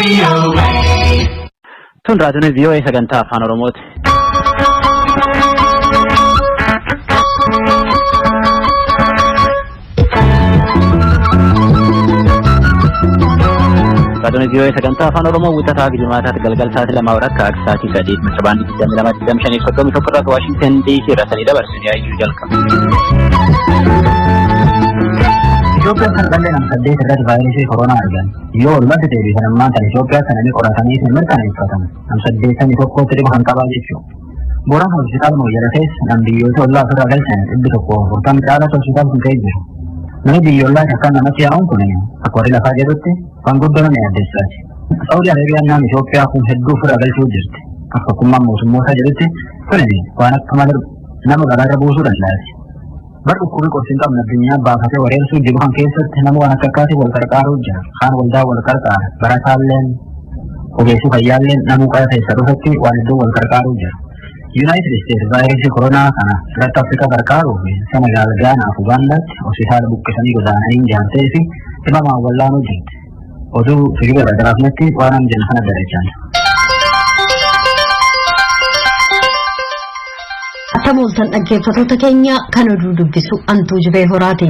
VOA. Tun raadiyoon VOA sagantaa afaan Oromooti. Raadiyoon VOA sagantaa afaan Oromoo wixataa Gijimaataatti galgal sa'aatii 2 walakkaa akka sa'aatii 3 meetira baandii 22 25 31 irratti Waashingtan DC irraa sanii dabarsin yaayyuu jalqaba. Itoophiyaan kan dhalli nama 8 irratti vaayirasii koronaa argan yoo walumatti deebisan ammaan kan Itoophiyaa sana ni qoratanii fi mirkaneeffatan nam 81tti dhiba kan qabaa jechuudha. Booraan hospitaala Mooyyala keessa nam biyyoota ollaa ofirraa galchan 140 caalatu hospitaala sun ka'ee jiru. Namni biyyoolaa akkaan namatti yaa'uun kun akka warri lafaa jedhutti waan guddoo nama yaaddessaati. Saawudi Arabiyaan nama Itoophiyaa kun hedduu ofirraa galchuu jirti. Akka tokkummaan mootummoota jedhutti kunis waan akka malee nama galaarra buusuu danda'ati. Bar dhukkubi qorsi hin qabne addunyaa baafatee wareersuu jiru kan keessatti nama waan akka akkaatiin wal qarqaaruu jira. Kaan waldaa wal qarqaara. Barataalleen ogeessi fayyaalleen namuu qara keessa dhufetti waan hedduu wal qarqaaruu jira. Yuunaayitid Isteetsi vaayirasii koronaa kana irratti Afrikaa qarqaaruu fi Senegaal, Gaanaa fi Ugaandaatti hospitaala buqqisanii godaananii ijaartee fi dhibamaan wallaanuu jirti. Oduu fiigee garaagaraafnetti waan amma jenna kana darajaan. Akkam ooltan dhaggeeffattoota keenya kan oduu dubbisu Antuu Jibee Horaati.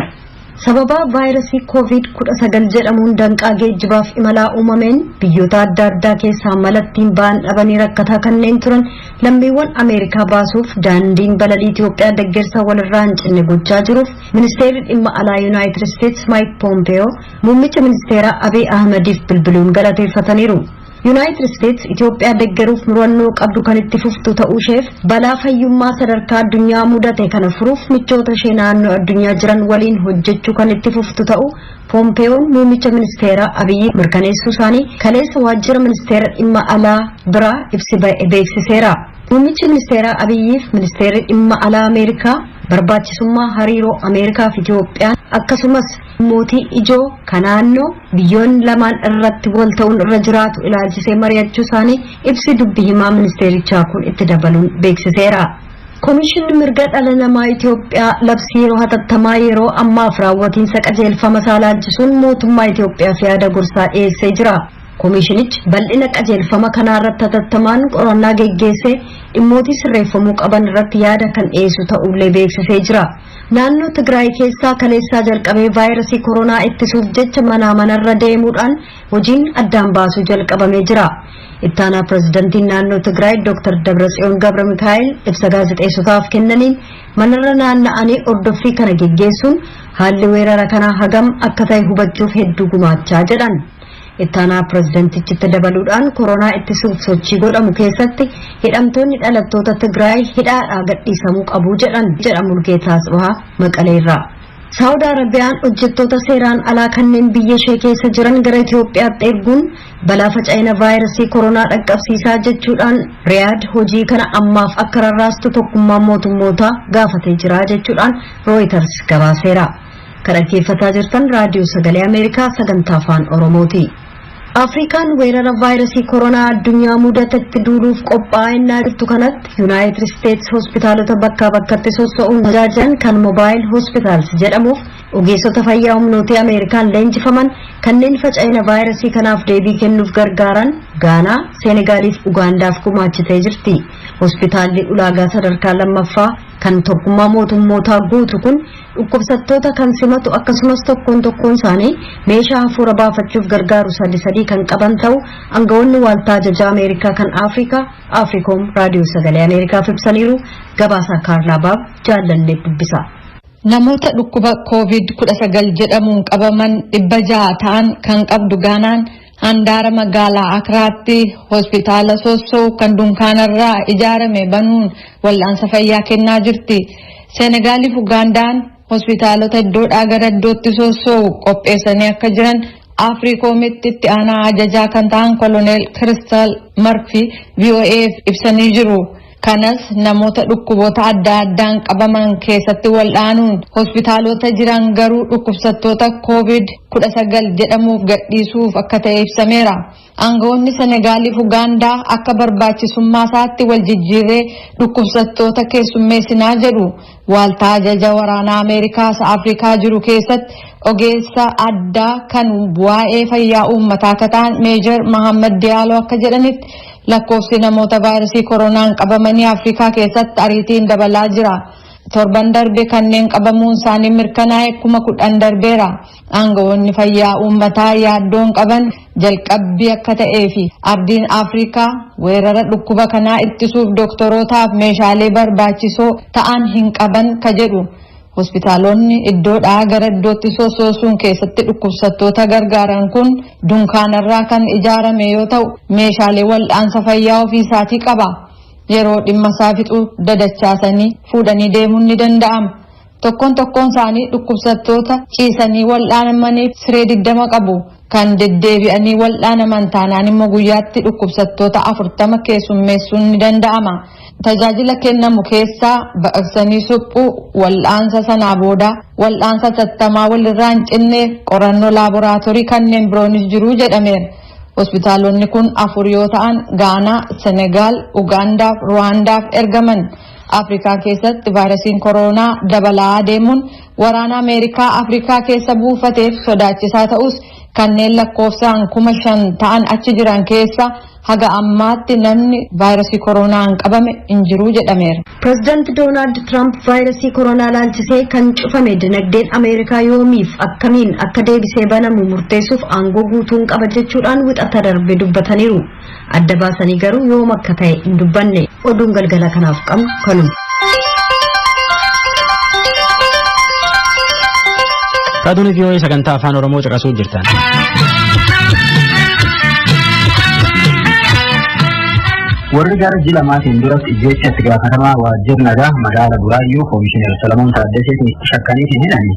Sababa vaayirasii COVID-19 jedhamuun danqaa geejjibaaf imalaa uumameen biyyoota adda addaa keessaa malattiin ba'an dhabanii rakkataa kanneen turan lammiiwwan Ameerikaa baasuuf daandiin balalii Itoophiyaa deggersa walirraa hin cinne gochaa jiruuf ministeerri dhimma alaa Yuunaayitid Isteetsi Maayik Poompeyoo muummicha ministeeraa Abiy Ahmediif bilbiluun galateeffataniiru. Yuunaayitid Isteetsi Itoophiyaa deggeruuf murannoo qabdu kan itti fuftu ta'uu isheef balaa fayyummaa sadarkaa addunyaa mudate kana furuuf michoota ishee naannoo addunyaa jiran waliin hojjechuu kan itti fuftu ta'uu Poompeeyoon muummicha ministeeraa Abiyyi mirkaneessuu isaanii kaleessa waajjira ministeera dhimma alaa biraa ibsi ba'e beeksiseera. Muummichi ministeeraa Abiyyiif ministeerri dhimma alaa Ameerikaa barbaachisummaa hariiroo Ameerikaa fi Itoophiyaan akkasumas mootii ijoo kan naannoo biyyoonni lamaan irratti wal ta'uun irra jiraatu ilaalchisee mari'achuu isaanii ibsi dubbi himaa ministeerichaa kun itti dabaluun beeksiseera. Komishinni mirga dhala namaa Itoophiyaa labsii yeroo hatattamaa yeroo ammaaf raawwatiinsa qajeelfama isaa ilaalchisuun mootummaa Itoophiyaaf yaada gorsaa dhiyeessee jira. Komishinichi bal'ina qajeelfama kanaa irratti hatattamaan qorannaa geggeessee dhimmootii sirreeffamuu qaban irratti yaada kan dhiyeessu ta'ullee beeksisee jira. Naannoo Tigraay keessaa kaleessaa jalqabee vaayirasii koronaa ittisuuf jecha manaa manarra deemuudhaan hojiin addaan baasuu jalqabamee jira. Ittaanaa pirezidantiin naannoo Tigraay Dr. Dabratsiyoon Gabra Mikaa'el ibsa gaazexeessotaaf kennaniin manarra naanna'anii hordoffii kana geggeessuun haalli weerara kanaa hagam akka ta'e hubachuuf hedduu gumaachaa jedhan. Ittaanaa pirezidantichitti dabaluudhaan koronaa ittisuuf sochii godhamu keessatti hidhamtoonni dhalattoota Tigraay hidhaadhaa gadhiisamuu qabu jedhan jedha Mulgeetaa Tsibahaa Maqaleerraa. Saawud Arabiyaan hojjettoota seeraan alaa kanneen biyya ishee keessa jiran gara Itoophiyaatti erguun balaa faca'ina vaayirasii koronaa dhaqqabsiisaa jechuudhaan Riyaad hojii kana ammaaf akka rarraastu tokkummaan mootummootaa gaafatee jira jechuudhaan Reuters gabaaseera. Kan dhaggeeffataa jirtan raadiyoo sagalee Ameerikaa sagantaa afaan Oromooti. Afrikaan weerara vaayirasii koronaa addunyaa mudatetti duuluuf qophaa'aa jirtu kanatti Yuunaayitid Isteetsi hospitaalota bakkaa bakkatti sossoo'uun tajaajilan kan moobaayil hospitaals jedhamuuf ogeessota fayyaa humnoota Ameerikaan leenjifaman kanneen faca'ina vaayirasii kanaaf deebii kennuuf gargaaran Gaanaa, Seenegaaliif Ugaandaaf gumaachitee jirti. Hospitaalli ulaagaa sadarkaa lammaffaa kan tokkummaa mootummootaa guutu kun dhukkubsattoota kan simatu akkasumas tokkoon tokkoon isaanii meeshaa hafuura baafachuuf gargaaru sadi sadii kan qaban ta'u aangawoonni waaltaa ajajaa Ameerikaa kan Afrikaa Afriikoom raadiyoo sagalee Ameerikaaf ibsaniiru. Gabaasaa Kaarlaa Baab jaallannee dubbisa. Namoota dhukkuba COVID-19 jedhamuun qabaman 600 ta'an kan qabdu Gaanaan handaara magaalaa Akiraatti hospitaala sossoo'u kan dunkaanarraa ijaarame banuun wal'aansa fayyaa kennaa jirti. Senegaaliif Ugaandaan hospitaalota iddoodhaa gara iddootti sossoo'u qopheessanii akka jiran Afriikoomitti itti aanaa ajajaa kan ta'an Koloneel Kiristaal Marfi VOA'f ibsanii jiru. Kanas namoota dhukkuboota adda addaan qabaman keessatti wal'aanuun hospitaalota jiran garuu dhukkubsattoota COVID 19 jedhamuuf gadhiisuuf akka ta'e ibsameera. Aangawoonni Senegaaliif Ugaandaa akka barbaachisummaa isaatti wal jijjiirree dhukkubsattoota keessummeessinaa jedhu. Waaltaa ajaja waraanaa Ameerikaa Afrikaa jiru keessatti ogeessa addaa kan waa'ee fayyaa uummataa akka ta'an Meejar Mahammad Diyaaloo akka jedhanitti, lakkoofsi namoota vaayirasii koronaan qabamanii Afrikaa keessatti ariitiin dabalaa jira. Torban darbe kanneen qabamuun isaanii mirkanaa'e 10,000 darbeera. Aangawoonni fayyaa uummataa yaaddoon qaban jalqabbii akka ta'ee fi ardiin Afrikaa weerara dhukkuba kanaa ittisuuf dooktorootaaf meeshaalee barbaachisoo ta'an hin qaban ka jedhu. Hospitaalonni iddoodhaa gara iddootti sossoosuun keessatti dhukkubsattoota gargaaran kun dunkaanarraa kan ijaarame yoo ta'u, meeshaalee wal'aansa fayyaa ofii isaatii qaba. Yeroo dhimma isaa fixuu dadachaasanii fuudhanii deemuun ni danda'ama. Tokkoon tokkoon isaanii dhukkubsattoota ciisanii wal'aanamaniif siree 20 qabu. Kan deddeebi'anii wal'aanaman taanaan immoo guyyaatti dhukkubsattoota 40 keessummeessuun ni danda'ama. Tajaajila kennamu keessaa baqaqsanii suphuu, wal'aansa sanaa booda wal'aansa tattamaa walirraa hin cinne, qorannoo laaboraatoorii kanneen biroonis jiru jedhameera. Hospitaalonni kun afur yoo ta'an, Gaanaa, Senegaal, Ugaandaaf Ruwaandaaf ergaman. Afrikaa keessatti vaayirasiin koronaa dabalaa deemuun waraana Ameerikaa Afrikaa keessa buufateef sodaachisaa ta'us, kanneen lakkoofsaan 5,000 ta'an achi jiran keessa haga ammaatti namni vaayirasii koronaan qabame hin jiru jedhameera. Pireezidaanti Doonaald Tiraamp vaayirasii koronaa laalchisee kan cufame dinagdeen Ameerikaa yoomiif akkamiin akka deebisee banamu murteessuuf aangoo guutuun qaba jechuudhaan Wixata darbe dubbataniiru. Adda baasanii garuu yoom akka ta'e hin dubbanne. Oduun galgala kanaaf qabnu kanuma. Raadiyoon VOA sagantaa Afaan Oromoo caqasuu jirtan. Warri gara ji'a lamaatiin duratti ijjeecha itti gaafatamaa waajjira nagaa magaala Buraayyuu Koomishinar Salamoon Taaddaseetiin shakkaniitiin hidhani,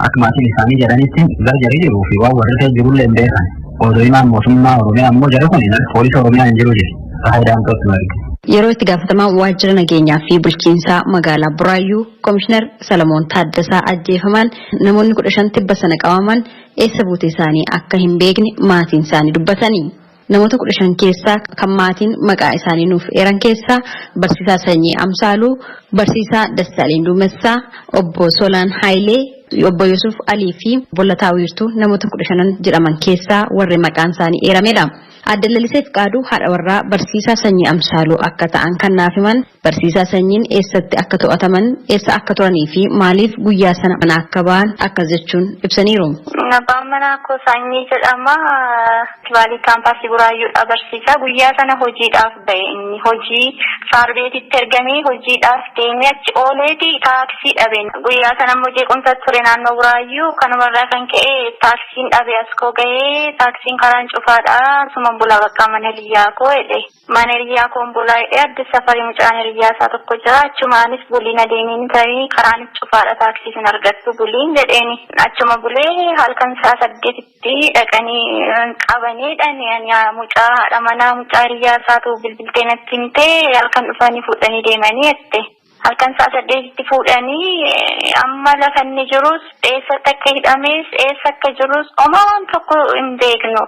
akka maatiin isaanii jedhanitti gara jari jiruu fi waan warri ta'e jirullee hin beekan. Oduu himaan mootummaa Oromiyaa ammoo jara kun poolisa Oromiyaa hin jiru jedhe. Faayidaan tokko arge. Yeroo itti gaafatamaa waajjira nageenyaa fi bulchiinsaa magaalaa Buraayyuu Koomishinar Salamoon Taaddasaa ajjeefaman namoonni 15 tibba sana qabaman eessa buute isaanii akka hin beekne maatiin isaanii dubbatanii. Namoota 15 keessaa kan maatiin maqaa isaanii nuuf eeran keessaa Barsiisaa Sanyii Amsaaluu, Barsiisaa Dassaaleen Duumessaa, Obbo Solaan Hayilee, Obbo Yusuf Alii fi Bollataa Wiirtuu namoota 15 jedhaman keessaa warri maqaan isaanii eeramedha. Adde Lalisee Fiqaaduu haadha warraa Barsiisaa Sanyii Amsaaluu akka ta'an kan naaf himan, Barsiisaa Sanyiin eessatti akka to'ataman, eessa akka turanii fi maaliif guyyaa sana mana akka ba'an akkas jechuun ibsaniiru. Abbaan manaa koo Sanyii jedhama. Vaalii kaampaasii Buraayyuudha barsiisaa. Guyyaa sana hojiidhaaf ba'e inni, hojii saarbeetitti ergamee hojiidhaaf deemee achi ooleeti taaksii dhabe. Guyyaa sana immoo jeequmsa ture naannoo Buraayyuu, kanumarraa kan ka'e taaksiin dhabe. As koo gahee taaksiin karaan cufaadha. Asuman bulaa, bakka mana hiriyaa koo jedhe. Mana hiriyaa koon bulaa jedhee, Addis Safarii mucaan hiriyaa isaa tokko jira. Achumaanis buliin adeemiin ta'ee, karaanis cufaadha, taaksii sin argattu, buliin jedheeni. Achuma bulee halkan sa'a 8tti dhaqanii qabanii dhani. Ani mucaa haadha manaa mucaa hiriyaa isaatu bilbiltee natti himtee, halkan dhufanii fuudhanii deemanii jette. Halkan sa'a 8tti fuudhanii amma lafa inni jirus, eessatti akka hidhames, eessa akka jirus homaa waan tokko hin beeknu.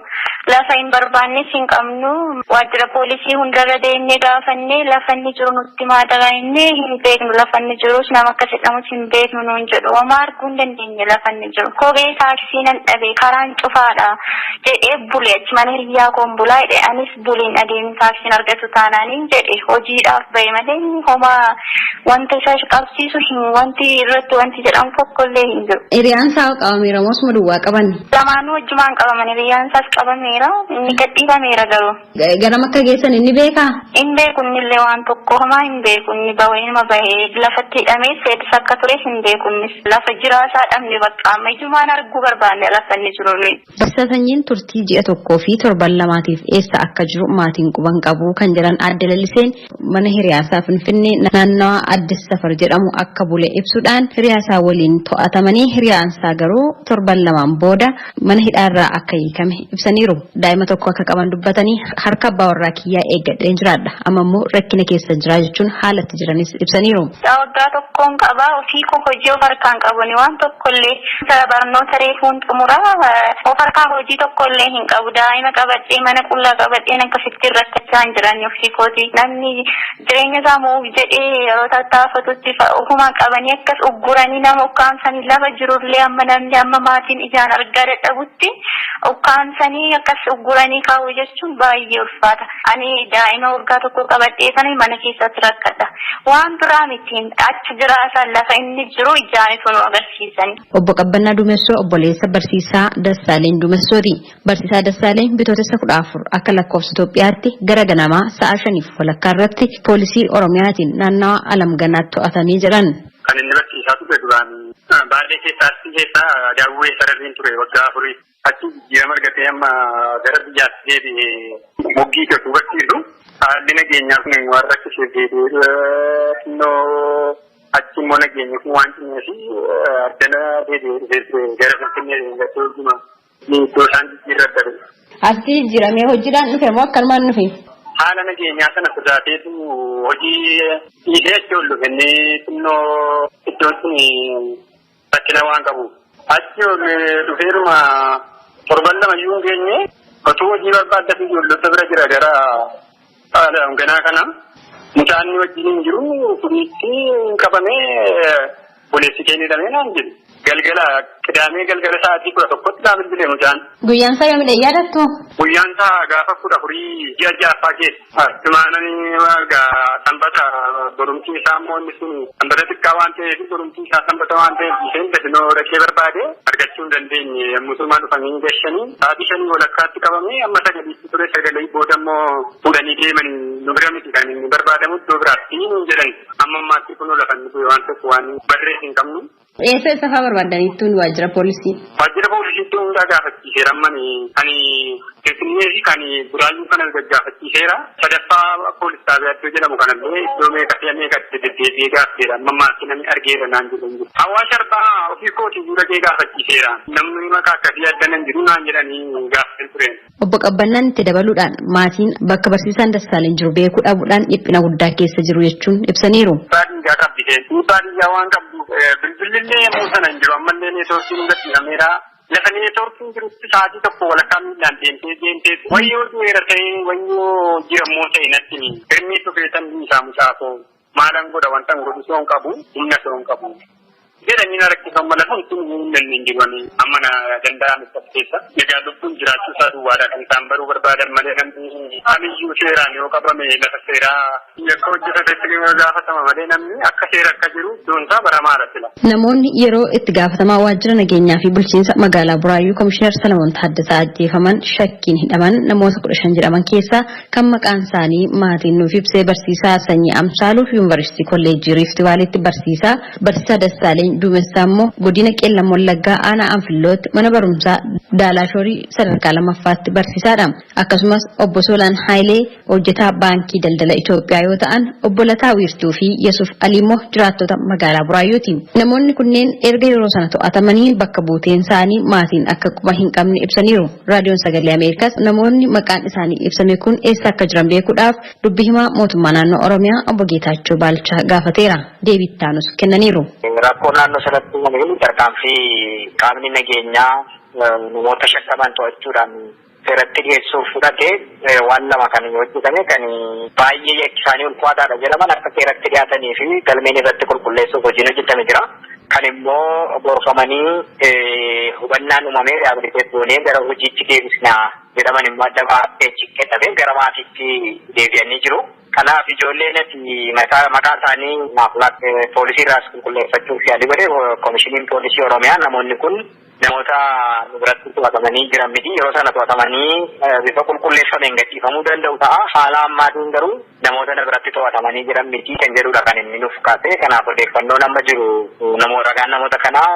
Lafa hin barbaannes hin qabnu. Waajjira poolisii hundarra deemnee gaafannee, lafa inni jiru nutti maadaraa jennee, hin beeknu, lafa inni jirus, nama akkas jedhamus hin beeknu nuun jedhu. Homaa arguu hin dandeenye lafa inni jiru. Kophee taaksii nan dhabe, karaan cufaadha jedhee bule, achi mana hiriyaa koon bulaa jedhe. Anis buliin adeemin, taaksiin argatu taanaaniin jedhe. Hojiidhaaf bahe malee homaa wanta isa qabsiisu hin wanti irratti wanti jedhamu tokkollee hin jiru. Hiriyaan isaa qabameera moo osuma duwwaa qaban? Lamaanuu wajjumaan qabaman, hiriyaan isaas qabameera, inni gadhiifameera garuu. Garam akka geessan inni beekaa? Hin beeku, innillee waan tokko homaa hin beeku. Inni bahee nama bahee lafatti hidhamee seetis akka tures hin beeku innis. Lafa jiraasaa dhabne, bakka amma ijumaan arguu barbaanne lafa inni jiru nuyi. Barsiisaa Sanyiin turtii ji'a tokkoo fi torban lamaatiif eessa akka jiru maatiin quban qabu kan jedhan Aadde Laliseen, mana hiriyaasaa Finfinnee naannawa Addis Safar jedhamu akka bule ibsuudhaan hiriyaa isaa waliin to'atamanii hiriyaan isaa garuu torban lamaan booda mana hidhaarraa akka hiikame ibsaniiru. Daa'ima tokko akka qaban dubbatanii harka abbaa warraa kiyyaa eeggadheen jiraadha. Amma immoo rakkina keessa jira jechuun haalatti jiranis ibsaniiru. Waggaa tokkoon qabaa ofii koo hojii of harkaan qabuni waan tokkollee barnoota reefuun xumuraa of harkaa hojii tokkollee hin qabu. Daa'ima qabadhee mana qullaa qabadheen akkasitti rakkachaa hin jiran ofii kooti. Namni jireenya isaa mo'uuf jedhee yeroo tattaafatutti ofuma qabanii akkas ugguranii nama ukkaamsanii lafa jirullee amma namni amma maatiin ijaan argaa dadhabutti ukkaamsanii akkas ugguranii kaa'u jechuun baay'ee ulfaata. Ani daa'ima waggaa tokko qabadhee sana mana keessatti rakkadha. Waan biraa miti achi jiraasan lafa inni jiru ijaan nu agarsiisan. Obbo Qabbannaa Duumessoo obboleessa barsiisaa Dassaaleen Duumessooti. Barsiisaa Dassaaleen bitootessa 14 akka lakkoofsa Itoophiyaatti gara ganamaa sa'a 5:30 irratti poolisii Oromiyaatiin naannawa Alamganaatti to'atamee jedhan. Kan inni barsiisaa ture duraan baadiyyaa keessaa achi keessaa daawwee sararriin ture waggaa 4 achi jijjiirama argatee amma gara biyyaatti deebi'ee moggii tokko barsiisu haalli nageenyaa kun waan rakkisee deebi'ee achi immoo nageenyi kun waan cimeef addana deebi'ee dhufee gara Finfinnee deebi'ee hojii iddoo isaan jijjiirratti. Asii jijjiiramee hojiidhaan dhufe moo akkanumaan dhufe? Haala nageenyaa sana sodaateetu hojii dhiisee achi ol dhufe inni xinnoo iddoon sun rakkina waan qabu. Achi ol dhufeeruma torban lama iyyuu hin geenye otuu hojii barbaaddafi ijoollota bira jira gara ganaa kana. Mucaan wajjin hin jiru furiitti qabamee poolisiin kennidhamee naan jedhu. Galgala qidaamee galgala sa'aatii 11tti naa bilbilee mucaan. Guyyaan isaa yoomidha yaadattu? Guyyaan isaa gaafa 14 ji'a 6ffaa keessa. Simaananii sanbata borumtii isaa immoo inni sun sanbata xiqqaa waan ta'eef borumtii isaa sanbata waan ta'eef isheen dafinoo dhaqee barbaade argachuu hin dandeenye yommuu sumaa dhufanii gashanii sa'aatii 5 walakkaatti qabamee amma 9tti ture 9 booda immoo fuudhanii deemanii nu bira miti kan inni barbaadamu iddoo biraatti nuun jedhan amma ammaatti kunoo lafa inni bu'e waan tokko waan barreessi hin qabnu. Eessa eessa fa'aa barbaadaniittuun waajjira poolisii? Waajjira poolisiitti hundaa gaafachiiseera ammani kan Finfinnee fi kan Buraayyuu kana gaafachiiseera. Sadaffaa poolis xaabiyaa iddoo jedhamu kanallee iddoo meeqa fi meeqatti deddeebi'ee gaafteera. Amma ammaatti namni argeera naan jedhu hin jiru. Hawaasa arbaa ofii kootii dura gee gaafachiiseera. Namni maqaa akkasii adda nan jiru naan jedhanii gaafatee ture. Obbo Qabbannaan itti dabaluudhaan maatiin bakka barsiisaan Dassaaleen jiru beekuu dhabuudhaan dhiphina guddaa keessa jiru jechuun ibsaniiru. Baadiyyaa qabdi. Baadiyyaa waan qabdu bilbilli yommuu sana hin jiru ammallee neetwoorkiin gadhiifameera. Lafa neetwoorkiin jirutti sa'aatii tokko walakkaa miilaan deemtee wayyoo du'eera ta'ee wayyoo jirammoo ta'e natti hirmii tufeetan isaa mucaasoo maalan godha wanta godhu osoo hin qabu humna osoo hin qabu. Jedhanii na rakkisan mala hundi hin dandeenye jiru amma na danda'ame keessa. Egaa lubbuun jiraachuu isaa duwwaadha kan isaan baruu barbaadan malee namni kamiyyuu seeraan yoo qabame lafa seeraa yakka hojjetatetti gaafatama malee namni akka seera akka jiru iddoon isaa baramaadha sila. Namoonni yeroo itti gaafatamaa waajjira nageenyaa fi bulchiinsa magaalaa Buraayyuu Komishinar Salamoon Taaddasaa ajjeefaman shakkiin hidhaman namoota 15 jedhaman keessaa kan maqaan isaanii maatiin nuuf ibsee barsiisaa Sanyii Amsaaluu Yuunivarsiitii Kolleejjii Riifti Vaaliitti barsiisaa Dassaaleen Duumessaa immoo godina Qeellam Wallaggaa aanaa Anfillootti mana barumsaa Daalaashoorii sadarkaa 2ffaatti barsiisaadha. Akkasumas obbo Solaan Haayilee hojjetaa baankii daldala Itoophiyaa yoo ta'an obbo Lataa Wiirtuu fi Yesuuf Alii immoo jiraattota magaalaa Buraayyuuti. Namoonni kunneen erga yeroo sana to'atamanii bakka buuteen isaanii maatiin akka quba hin qabne ibsaniiru. Raadiyoon Sagalee Ameerikaas namoonni maqaan isaanii ibsame kun eessa akka jiran beekuudhaaf dubbi himaa mootummaa naannoo Oromiyaa obbo Geetaachoo Baalchaa gaafateera. Deebii itti aanus kennaniiru. Rakkoo naannoo sanatti uumame tarkaanfii qaamni nageenyaa namoota shakkaman to'achuudhaan seeratti dhiyeessuuf fudhate waan lama kan hojjetame kan baay'ee yakki isaanii ulfaataadha jedhaman akka seeratti dhiyaatanii fi galmeen irratti qulqulleessuuf hojiin hojjetame jira. Kan immoo gorfamanii hubannaan uumamee rehabiliteet goonee gara hojiitti deebisnaa jedhaman immoo adda baafnee kenname gara maatiitti deebi'anii jiru. Kanaaf ijoolleen ati maqaa isaanii naaf laatte poolisii irraas qulqulleeffachuuf yaalii godhe koomishiniin poolisii Oromiyaa namoonni kun namoota biratti to'atamanii jiran miti. Yeroo sana to'atamanii bifa qulqulleeffameen gadhiifamuu danda'u ta'a. Haala ammaatiin garuu namoota biratti to'atamanii jiran miti kan jedhudha kan inni nuuf kaase. Kanaaf odeeffannoon amma jiru namoota ragaan namoota kanaa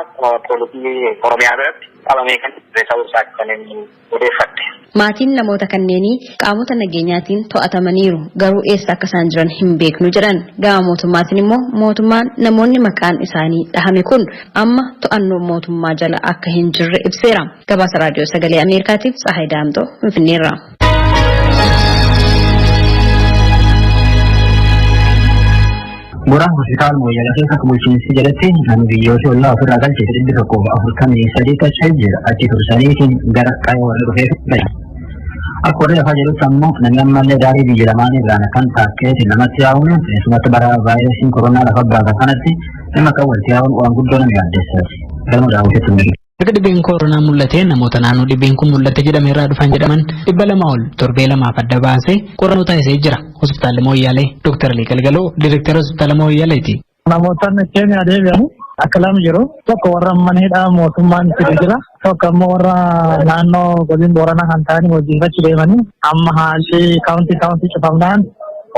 poolisii Oromiyaa biratti qabamee kan ture ta'uu isaati kan inni odeeffatte. Maatiin namoota kanneenii qaamota nageenyaatiin to'atamaniiru, garuu eessa akka isaan jiran hin beeknu jedhan. Gama mootummaatiin immoo mootummaan namoonni maqaan isaanii dhahame kun amma to'annoo mootummaa jala akka hin jirre ibseera. Gabaasa Raadiyoo Sagalee Ameerikaatiif Tsahaay Daamxoo Finfinneerraa. Booraan hospitaala Mooyyalee keessa akka bulchiinsi jedhetti namni biyyoota ollaa ofirraa galche 143 achi jira. Achi tursaniitiin gara qaya warra dhufeef gahe. Akka warri lafaa jedhutti ammoo namni ammallee daarii biyya lamaan irraan akkan taakkeetiin namatti yaa'uun, keessumatti bara vaayirasiin koronaa lafa baata kanatti nama kan walitti yaa'uun waan guddoo nama yaaddessaati. Galma daawwitetti mul'isa. Erga dhibeen koronaa mul'atee namoota naannoo dhibeen kun mul'ate jedhame irraa dhufan jedhaman 200 ol torbee lamaaf adda baasee qorannoo taasisee jira. Hospitaalli Mooyyaalee. Dooktar Alii Galgaloo Direektara Hospitaala Mooyyaaleeti. Namootni Keeniyaa deebi'an akka lama jiru. Tokko warra mana hidhaa mootummaan fide jira. Tokko ammoo warra naannoo godin Booranaa kan ta'anii hojiif achi deemanii amma haalli kaawuntii kaawuntii cufamnaan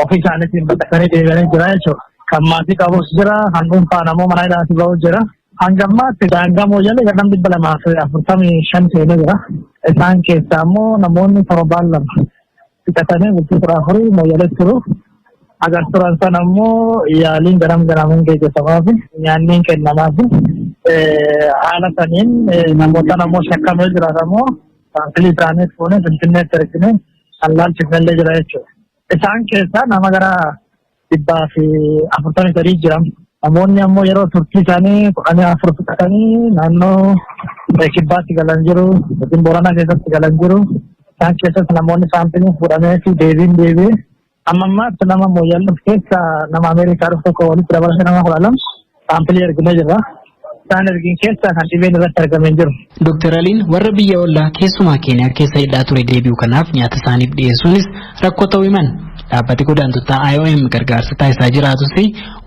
ofii isaaniitiin baqatanii deebi'anii jira jechuudha. Kan maatii qabus jira, kan dhuunfaan ammoo mana hidhaatti ba'us jira. Hanga ammaatti daangaa Mooyyalee gara 245 seenee jira. Isaan keessaa ammoo namoonni torbaan 2 fixatanii bultii 14 Mooyyaleetti turu. Agar turan sana ammoo yaaliin garam garamuun geggeeffamaa fi nyaanni kennamaa fi haala saniin namoota ammoo shakkamee jiraatan ammoo saampilii isaanii fuunee Finfinneetti erginee kan laalchifnellee jira jechuudha. Isaan keessaa nama gara 143 jira. Namoonni ammoo yeroo turtii isaanii 14 fixatanii naannoo kibbaatti galan jiru, yookiin Booranaa keessatti galan jiru. Isaan keessatti namoonni saampiliin fuudhamee fi deebiin deebi'ee amma ammaatti nama Mooyyaalee dhufu keessa nama Ameerikaa dhufu tokko walitti dabalatee nama 12 saampilii erginee jirra. Isaan ergin keessa kan dhibeen irratti argamee jiru. Dooktar Aliin warra biyya ollaa keessumaa Keeniyaa keessa hidhaa ture deebi'u kanaaf nyaata isaaniif dhiyeessuunis rakkoo ta'uu himan. Dhaabbati godaantotaa IOM gargaarsa taasisaa jiraatus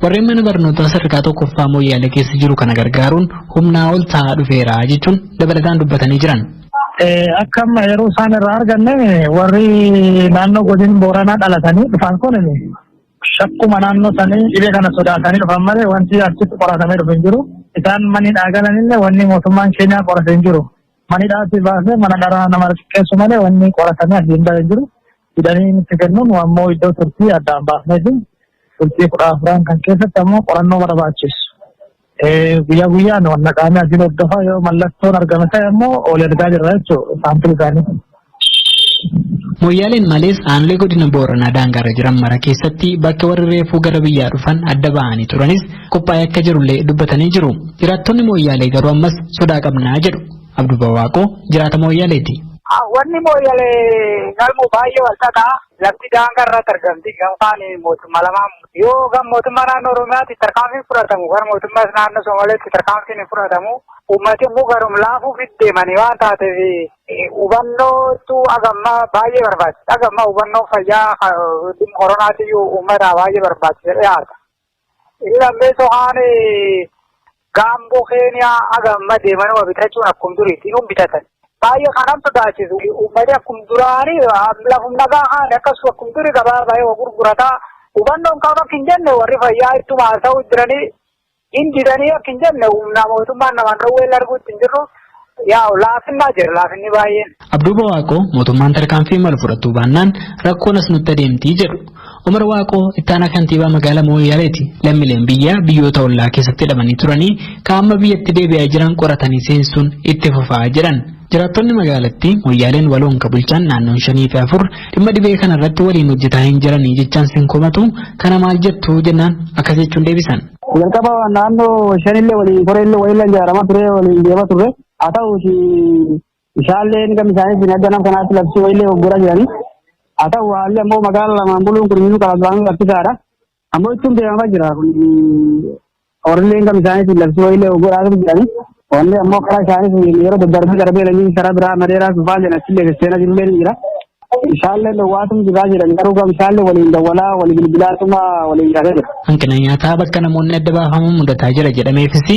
warreen mana barnootaa sadarkaa tokkoffaa Mooyyaalee keessa jiru kana gargaaruun humnaa ol ta'aa dhufeera jechuun dabalataan dubbatanii jiran. Akka amma yeroo isaan irraa arganne, warri naannoo godin Booranaa dhalatanii dhufan kun shakkuma naannoo sanii dhibee kana sodaatanii dhufan malee wanti achitti qoratamee dhufe hin jiru. Isaan manni galanillee wanni mootummaan Keeniyaa qorate hin jiru. Manni dhaatti baasee mana dharaa nama xiqqeessu malee wanni qoratamee asii hin bahe hin jiru. Fidanii nutti kennuun ammoo iddoo turtii addaan baasnee fi turtii 14n kan keessatti ammoo qorannoo barbaachisu. Guyyaa guyyaan wanna qaamni asiin hordofaa, yoo mallattoon argame ta'e ammoo ol ergaa jirra jechuudha saampilii isaanii. Mooyyaaleen malees aanolee godina Booranaa daangaarra jiran mara keessatti bakka warri reefuu gara biyyaa dhufan adda ba'anii turanis qophaa'ee akka jirullee dubbatanii jiru. Jiraattonni Mooyyaalee garuu ammas sodaa qabnaa jedhu. Abduu Waaqoo jiraata Mooyyaaleeti. Wanni Mooyyalee galmu baay'ee wal xaxaa. Lafti daangaa irratti argamti. Gamtaan mootummaa lamaan yoo gam mootummaa naannoo Oromiyaatti tarkaanfiin fudhatamu, gara mootummaa naannoo Somaaleetti tarkaanfiin hin fudhatamu. Uummati immoo garum laafuuf deemanii waan taateef hubannootu hagammaa baay'ee barbaachisa. Hagammaa hubannoo fayyaa koronaatiyyuu uummata baay'ee barbaachisa dhiyaata. Inni lammeessoo haan gaamboo Keeniyaa hagamma deemanii waa bitachuun akkuma duriitti hin bitatan. Baay'ee kanan sodaachisu, uummati akkuma duraanii lafum nagaa haan akkasuma akkuma durii gabaa baay'ee waa gurgurataa. Hubannoon qaba akka hin jenne, warri fayyaa ittuma haasa'uu jiranii hin didanii akka hin jenne, humna mootummaan namaan dhowwee arguutti hin jirru. Yaa laafinnaa jira, laafinni baay'een. Abduuba Waaqoo mootummaan tarkaanfii malu fudhachuu baannaan rakkoon as nutti adeemtii jedhu. Umar Waaqoo ittaanaa kantiibaa magaalaa Mooyyaaleeti. Lammiileen biyyaa biyyoota ollaa keessatti hidhamanii turanii kaa'ama biyyatti deebi'aa jiran qoratanii seensuun itti fufaa jedhan. Jiraattonni magaalattii Mooyyaaleen waloon ka bulchan naannoon shanii fi afur dhimma dhibee kanarratti waliin hojjetaa hin jiranii jechaan sin komatu, kana maal jettu jennaan akkas jechuun deebisan. Jalqaba naannoo shanillee waliin koreellee waliin ijaaramaa ture, waliin deemaa turre. Haa ta'uuti isaallee gama isaaniitiin adda nama kanaatti labsii wayillee hoggoraa jiranii. Haa ta'u haalli ammoo magaala lamaan buluun kun inni qalabaan rakkisaadha. Ammoo ittiin deemamaa jira. Warrillee gama isaaniitiin labsii wayillee hoggoraa jiranii. Wanni ammoo karaa isaaniitiin yeroo daddarbee darbee lanii karaa biraa madeeraa sufaa jedhan achillee seenaa jirullee ni jira. Isaallee dhowwaatum jiraa jedhan, garuu gama isaallee waliin dawwalaa walii bilbilaatuma waliin jiraatee jira. Hanqina nyaataa bakka namoonni adda baafaman mudataa jira jedhameefis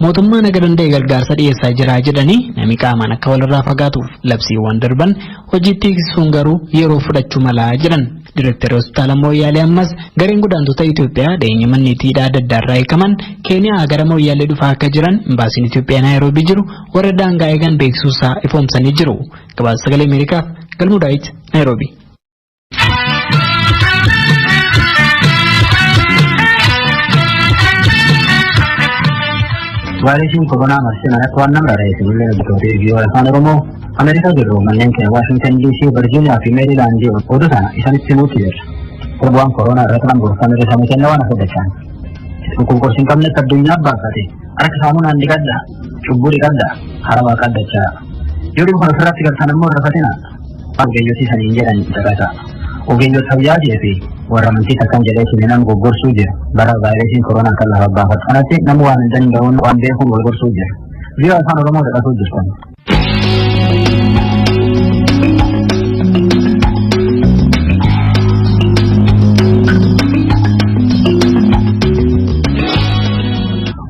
mootummaan aga danda'e gargaarsa dhiyeessaa jira jedhanii, namni qaamaan akka walirraa fagaatuuf labsiiwwan darban hojiitti hiiksisuun garuu yeroo fudhachuu malaa jedhan. Direektarri hospitaala Mooyyaalee ammas gareen godaantota Itoophiyaa dhiyeenya manneetiidhaa adda addaarraa hiikaman Keeniyaa gara Mooyyaalee dhufaa akka jiran imbaasiin Itoophiyaa Naayiroobii jiru warra daangaa eegan beeksisuusaa ifoomsanii jiru. Gabaasa Sagalee Ameerikaaf Galmuu Daawit, Naayiroobii. Vaayirasiin koronaa marsee manatti waan nama rarra'eef illee hojjettoota VOA Afaan Oromoo Ameerikaa jirru manneen keenya Waashingtan DC, Virgiiniyaa fi Meerilaandii oduu sana isaanitti himuutti jirra. Torbaan koronaa irratti nama gorfame irra isaanii kenna waan hojjechaan. Dhukkuba qorsi hin qabnetti addunyaa baafate harka saamunaan dhiqadha, cubbuu dhiqadha, harawaa qaddachaa. Yoo dhibba kana ofirratti galtan immoo irra ogeeyyotii saniin jedhan caqasa. Ogeeyyota fayyaatii fi warra amantii akkan jedhee isin nama goggorsuu jira. Bara vaayirasiin koronaa kan lafa baafatu kanatti nama waan hin danda'uun waan beekuun wal gorsuu jira. VOA Afaan Oromoo caqasuu jirtan.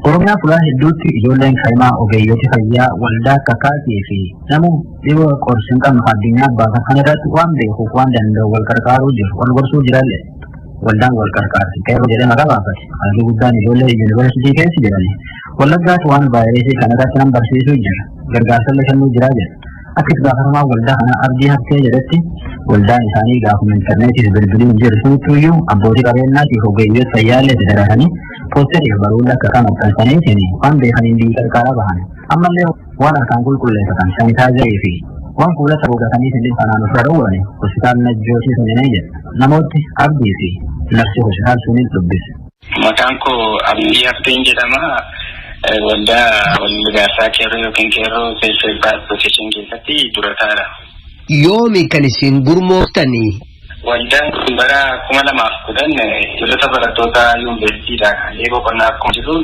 Oromiyaa fuula hedduutti ijoolleen kaa'imaa ogeeyyota fayyaa waldaa kakaatii fi namu dhibee qorsi hin qabne addunyaa baafatan kana irratti waan beekuuf waan danda'u wal qarqaaruu jiru wal gorsuu jirallee waldaan wal qarqaarti qeerroo jedhee maqaa baafate halluu guddaan ijoollee yuunivarsiitii keessa jirani wallaggaas waan vaayirasii kana irratti nam barsiisuu jira gargaarsallee kennuu jiraa jedha akka itti gaafatamaa waldaa kana Abdii Haftee jedhetti waldaan isaanii gaafuma intarneetiif bilbiliin jiru sunittuyyuu abbootii qabeenyaatiif ogeeyyoota fayyaallee itti daratanii poosterii fi baruulee akka kan maxxansaniitiin waan beekaniin biyyi qarqaaraa bahan ammallee waan harkaan qulqulleeffatan sanitaayizarii fi waan fuula haguuggatanii isin kanaan ofirra dhowwane hospitaal Najjootii suninee jedha namooti Abdii fi narsii hospitaal suniin dubbise. Maqaan koo Abdii Hafteen jedhama. Waldaa walgargaarsaa qeerroo yookiin qeerroo Self Help Association keessatti durataadha. Yoomi kan isin gurmooftanii? Waldaan kun bara 2010 ijoollota barattoota yuunivarsiitiidhaa kaasee boqonnaa akkuma jiru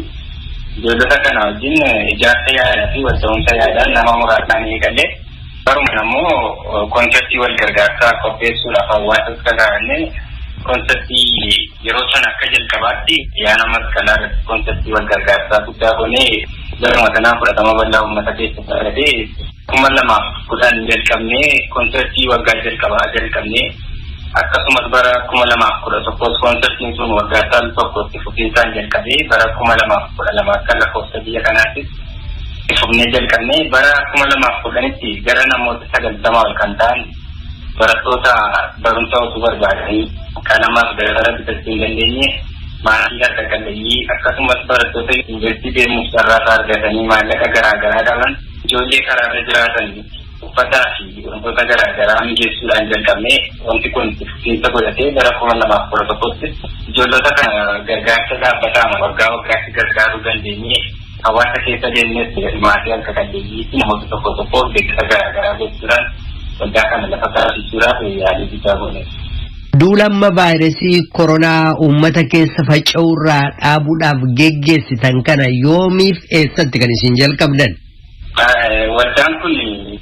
ijoollota kana wajjin ijaarsa yaadaa fi walta'umsa yaadaan nama muraasaan eegalee baruma immoo konseptii wal gargaarsaa qopheessuudhaaf hawaasa kakaa'annee konseptii yeroo sana akka jalqabaatti ayyaana masqalaa irratti konseptii wal gargaarsaa guddaa goonee baruma sanaa fudhatama bal'aa uummata keessatti argatee 2010 jalqabnee konseptii waggaa jalqabaa jalqabnee akkasumas bara 2011 konseptiin sun waggaa saal tokkotti fufiinsaan jalqabee bara 2012 akka lakkoofsa biyya kanaattis fufnee jalqabnee bara 2010tti gara namoota 90 ol kan ta'an barattoota barumsa utuu barbaadanii qalamaaf dabtara bitachuu hin dandeenye maatii harka qalleeyyii akkasumas barattoota yuunivarsiitii deemuuf carraa argatanii maallaqa garaa garaa qaban ijoollee karaarra jiraatan uffataa fi wantoota garaa garaa mijeessuudhaan jalqabnee wanti kun fufiinsa godhatee bara 2011tti ijoollota kana gargaarsa dhaabbataa waggaa waggaatti gargaaruu dandeenye hawaasa keessa deemnes maatii harka qalleeyyii fi namoota tokko tokko deeggarsa garaa garaa gochuudhaan waldaa kana lafa kaasisuudhaaf yaalii guddaa goone. Duula amma vaayirasii koronaa uummata keessa faca'uurraa dhaabuudhaaf geggeessitan kana yoomiif eessatti kan isin jalqabdan? Waldaan kun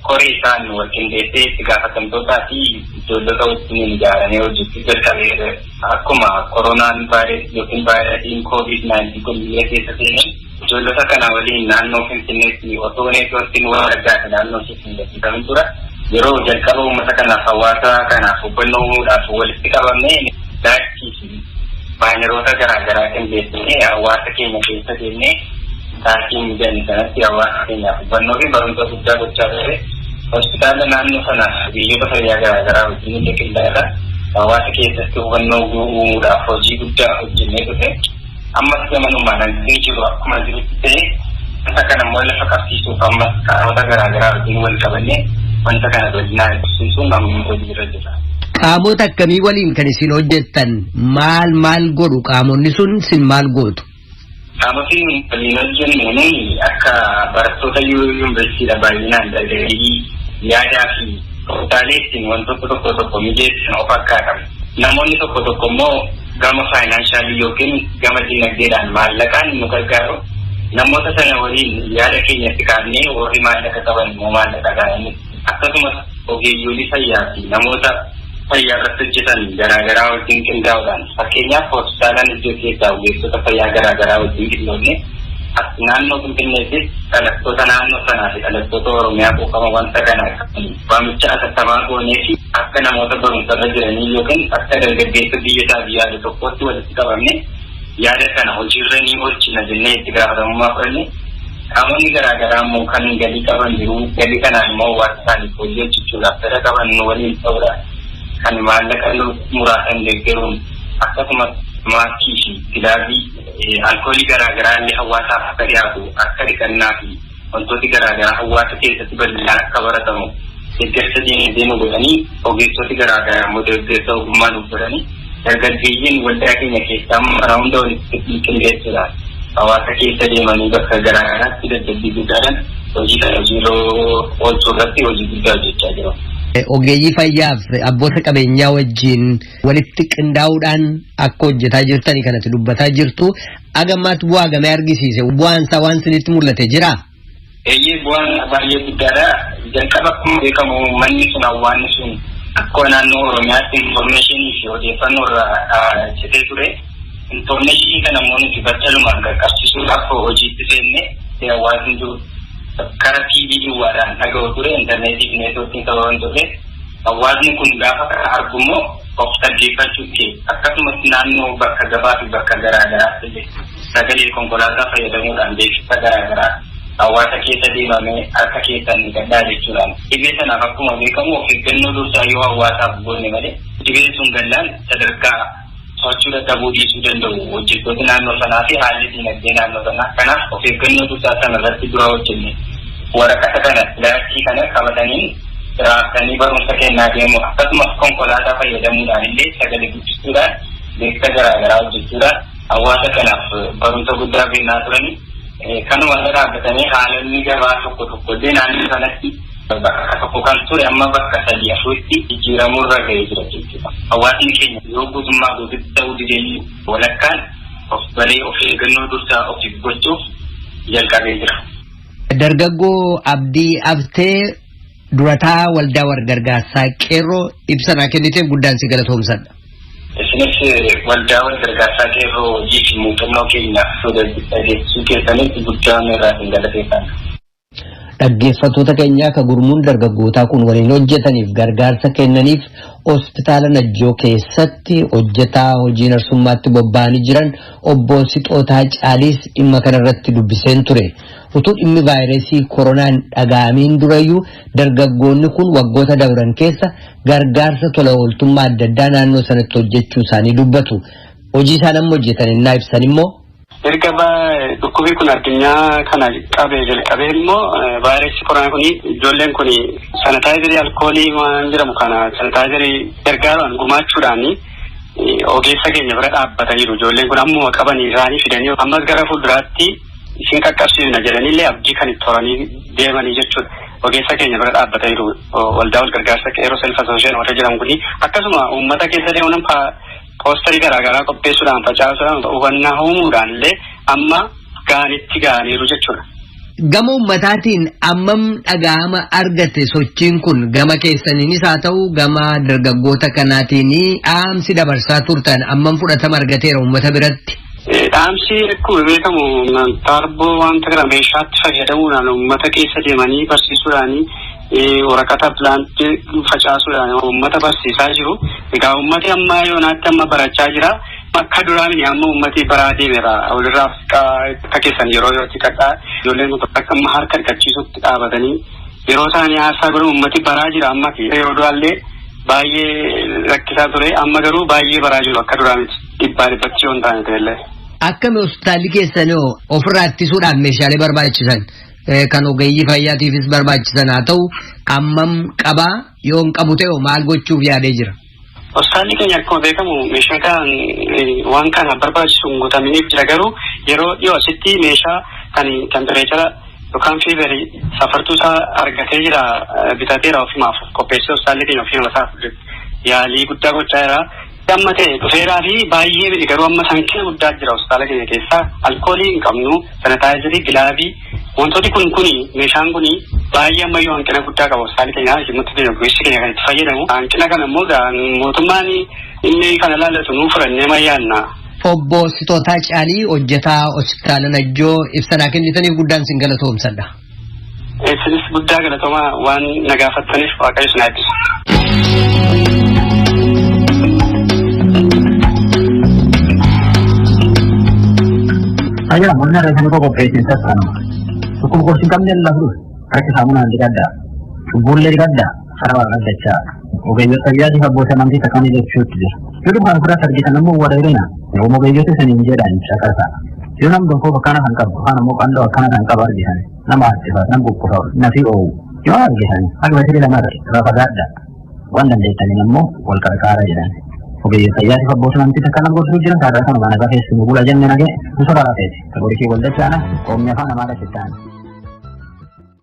koree isaan wal qindeessee itti gaafatamtootaa fi ijoollota wajjin ijaaramee hojjechuu jalqabee akkuma koronaan vaayirasii yookiin vaayirasiin COVID-19 kun biyya keessa seenee ijoollota kana waliin naannoo Finfinneetti otoo neetwoorkiin wal argaate naannoo Finfinneetti kan dura yeroo jalqaba uummata kanaaf hawaasa kanaaf hubannoo uumuudhaaf walitti qabamnee daachii fi baaneroota garaa garaa qindeessinee hawaasa keenya keessa deemnee sa'aatii mijanne sanatti hawaasa keenyaaf hubannoo fi barumsa guddaa gochaa ture. Hospitaala naannoo sana biyyoota fayyaa garaa garaa wajjin illee qindaa'eedha. Hawaasa keessatti hubannoo uumuudhaaf hojii guddaa hojjennee dhufe. Ammas gamanumaan hanqinni jiru akkuma jirutti ta'e wanta kana immoo lafa qabsiisuuf ammas qaamota garaa garaa wajjin wal qabannee wanta kana bal'inaan ibsisuun amma hojii irra jira. Qaamota akkamii waliin kan isin hojjettan maal maal godhu qaamonni sun isin maal gootu? Qaamotni waliin hojjennu akka barattoota yuunivarsiitiidha baay'inaan dargaggeeyyii yaadaa fi tooftaalee ittiin wantoota tokko tokko mijeessan of harkaa qabu. Namoonni tokko tokko immoo gama faayinaanshaali yookiin gama dinagdeedhaan maallaqaan nu gargaaru. Namoota sana waliin yaada keenyatti kaafnee warri maallaqa qaban immoo maallaqa qaban akkasumas ogeeyyoolii fayyaa fi namoota fayyaa irratti hojjetan garaagaraa wajjin qindaa'uudhaan fakkeenyaaf hospitaalaan iddoo keessaa ogeessota fayyaa garaagaraa wajjin qindoofne as naannoo Finfinneettis dhalattoota naannoo sanaa fi dhalattoota Oromiyaa quuqama wanta kana waamicha atattamaa goonee fi akka namoota barumsarra jiranii yookiin akka dargaggeessa biyya isaa yaadu tokkotti walitti qabamne yaada kana hojiirra ni oolchina jennee itti gaafatamummaa fudhanne Qaamonni garaagaraa immoo kan galii qaban jiru. Galii kanaan immoo hawaasa isaaniif hojii hojjechuudhaaf fedha qaban waliin ta'uudhaan kan maallaqa muraasan deeggaruun, akkasumas maaskii fi gilaabii, alkoolii garaagaraa illee hawaasaaf akka dhiyaatu, akka dhiqannaa fi wantooti garaagaraa hawaasa keessatti bal'inaan akka baratamu deeggarsa diinagdee nu godhanii, ogeessoti garaagaraa immoo deeggarsa ogummaa nuuf godhanii, dargaggeeyyiin waldaa keenya keessaa mana hunda walitti qindeessuudhaan hawaasa keessa deemanii bakka garaagaraatti dadhabbii guddaadhaan hojii kana hojiirra oolchuu irratti hojii guddaa hojjechaa jiru. Ogeeyyii fayyaaf abboota qabeenyaa wajjin walitti qindaa'uudhaan akka hojjetaa jirtanii kanatti dubbataa jirtu. Agammaatti bu'aa gamee argisiise, bu'aan isaa waan isinitti mul'ate jira? Eeyyee, bu'aan baay'ee guddaadha. Jalqaba akkuma beekamu manni sun, hawaasni sun akkuma naannoo Oromiyaatti infoormeeshinii fi odeeffannoo irraa citee ture. Infoormeeshinii kana immoo nuti battalumaan qaqqabsiisuudhaaf hojiitti seenne. Hawaasni jiru karaa TV duwwaadhaan dhaga'u ture, intarneetii fi neetwoorkiin sababa hin turre. Hawaasni kun gaafa kana argu immoo of dhaggeeffachuu kee, akkasumas naannoo bakka gabaa fi bakka garaagaraatti illee sagalee konkolaataa fayyadamuudhaan beeksisa garaagaraa hawaasa keessa deemamee harka keessan dhiqadhaa jechuudhaan, dhibee sanaaf akkuma beekamu of eeggannoo dursaa yoo hawaasaaf goone malee dhibeen sun gallaan sadarkaa to'achuu dadhabuu dhiisuu danda'u hojjettoota naannoo sanaa fi haalli diinagdee naannoo sanaa. Kanaaf of eeggannoo dursaa sana irratti dura hojjenne. Waraqata kana, laachii kana qabatanii raabsanii barumsa kennaa deemu, akkasumas konkolaataa fayyadamuudhaan illee sagalee guddisuudhaan beeksisa garaagaraa hojjechuudhaan hawaasa kanaaf barumsa guddaa kennaa turanii, kanuma irra dhaabbatanii haalonni gabaa tokko tokko illee naannoo sanatti bakka tokko kan ture amma bakka sadii afuritti jijjiiramuu irra ga'ee jira jechuudha. Hawaasni keenya yoo guutummaa guututti ta'uu didee walakkaan of baree of eeggannoo dursaa ofiif gochuuf jalqabee jira. Dargaggoo Abdii Abtee, durataa waldaa walgargaarsaa Qeerroo, ibsa naa kenniteef guddaan si galatoomsadha. Isinis waldaa walgargaarsaa Qeerroo hojii fi muuxannoo keenya dhageessisuu keessanitti guddaan irraa isin galateeffanna. Dhaggeeffattoota keenyaa, ka gurmuun dargaggootaa kun waliin hojjetaniif gargaarsa kennaniif hospitaala Najjoo keessatti hojjetaa hojii narsummaatti bobba'anii jiran obbo Sixootaa Caaliis dhimma kanarratti dubbiseen ture. Utuu dhimmi vaayirasii koronaan dhaga'amiin durayyuu dargaggoonni kun waggoota dabran keessa gargaarsa tola ooltummaa adda addaa naannoo sanatti hojjechuu isaanii dubbatu. Hojii isaan amma hojjetan innaa ibsan immoo. Erga dhukkubi kun addunyaa kana qabee jalqabee immoo vaayirasii koronaa kun, ijoolleen kun sanitaayizarii alkoolii waan jedhamu kana sanitaayizarii gargaaruudhaan gumaachuudhaan ogeessa keenya bira dhaabbataniiru. Ijoolleen kun ammuma qabanii isaanii fidanii ammas gara fuulduraatti isin qaqqabsiisna jedhaniillee abdii kan itti horanii deemanii jechuudha. Ogeessa keenya bira dhaabbataniiru. Waldaa wal gargaarsa Qeerroo Self Association warra jedhamu kuni akkasuma uummata keessa deemuun poosterii garaagaraa qopheessuudhaan, facaasuudhaan, hubannaa uumuudhaan illee amma gaanitti ga'aniiru jechuudha. Gama uummataatiin ammam dhaga'ama argate sochiin kun? Gama keessaniinis haa ta'u gama dargaggoota kanaatiin dhaamsi dabarsaa turtan ammam fudhatama argateera uummata biratti? Dhaamsi akkuma beekamu taarboo wanta kana meeshaatti fayyadamuudhaan uummata keessa deemanii barsiisuudhaan, waraqata pilaantii facaasuudhaan uummata barsiisaa jiru. Egaa uummati amma yoonaatti amma barachaa jira. Akka duraa mini, amma uummati baraa deemeera. Walirraa akka keessan yeroo yerootti qaqaa ijoolleen kun akka amma harka dhiqachiisutti dhaabatanii yeroo isaanii haarsaa godhan uummati baraa jira amma. Yeroo duraallee baay'ee rakkisaa ture, amma garuu baay'ee baraa jiru, akka duraa miti, dhibbaa dhibbatti yoo hin taane ta'ellee. Akkami hospitaalli keessanoo ofirraa ittisuudhaaf meeshaalee barbaachisan kan ogeeyyii fayyaatiifis barbaachisan haa ta'u ammam qabaa? Yoo hin qabu ta'e maal gochuuf yaadee jira? Hospitaalli keenya akkuma beekamu meeshaa kan waan kana barbaachisu hin guutaminiif jira, garuu yeroo dhiyoo asitti meeshaa kan tempereechara yookaan fiiverii safartuu isaa argatee jira, bitateera, ofimaaf qopheessee hospitaalli keenya ofiima isaaf yaalii guddaa gochaa jira. Amma ta'e dhufeeraa fi baay'ee miti, garuu amma hanqina guddaa jira hospitaala keenya keessaa. Alkoolii hin qabnu, sanitaayizarii, gilaabii, wantooti kun kuni meeshaan kuni baay'ee ammayyuu hanqina guddaa qaba hospitaalli keenya, dhimmoota keenya, ogeessi keenya kan itti fayyadamu. Hanqina kana immoo mootummaan inni kana ilaallatu nuu furannee mayyaanna. Obbo Sitootaa Caalii, hojjetaa hospitaala Najjoo, ibsa naa kennitaniif guddaan sin galatoomsadha. Isinis guddaa galatoomaa, waan na gaafattaniif Waaqayyo isin haa eebbisu. Ayyaana wanna irra kan qopheessin sassaanuma. Dhukkuba qorsi hin qabne lafa dhufe. Harka saamunaan dhiqadhaa. Cubbuullee dhiqadhaa. Karaa waaqaa dachaa. Ogeeyyota fayyaatiif abboota amantii takkaan jechuutti jira. Yoo dhukkuba ofirratti argitan ammoo warra hirina. Yoo ogeeyyota isaniin jedhan caqasa. Yoo nam gonfoo akkana kan qabu yookaan ammoo qandoo akkana kan qabu argitan nama harkifa nam kukkufa nafi oowu. Yoo argitan haga basiri lama irraa fagaadha. Waan dandeettaniin ammoo wal qarqaara jedhan. Ogeeyyota fayyaatiif abboota amantii takkaan gorsuu jiran kaadhaa kanuma nagaa keessumaa bula jenne nagee nu soraa lafeeti. Tagoorishii wal dachaana qoomni afaan amaaraa sittaana.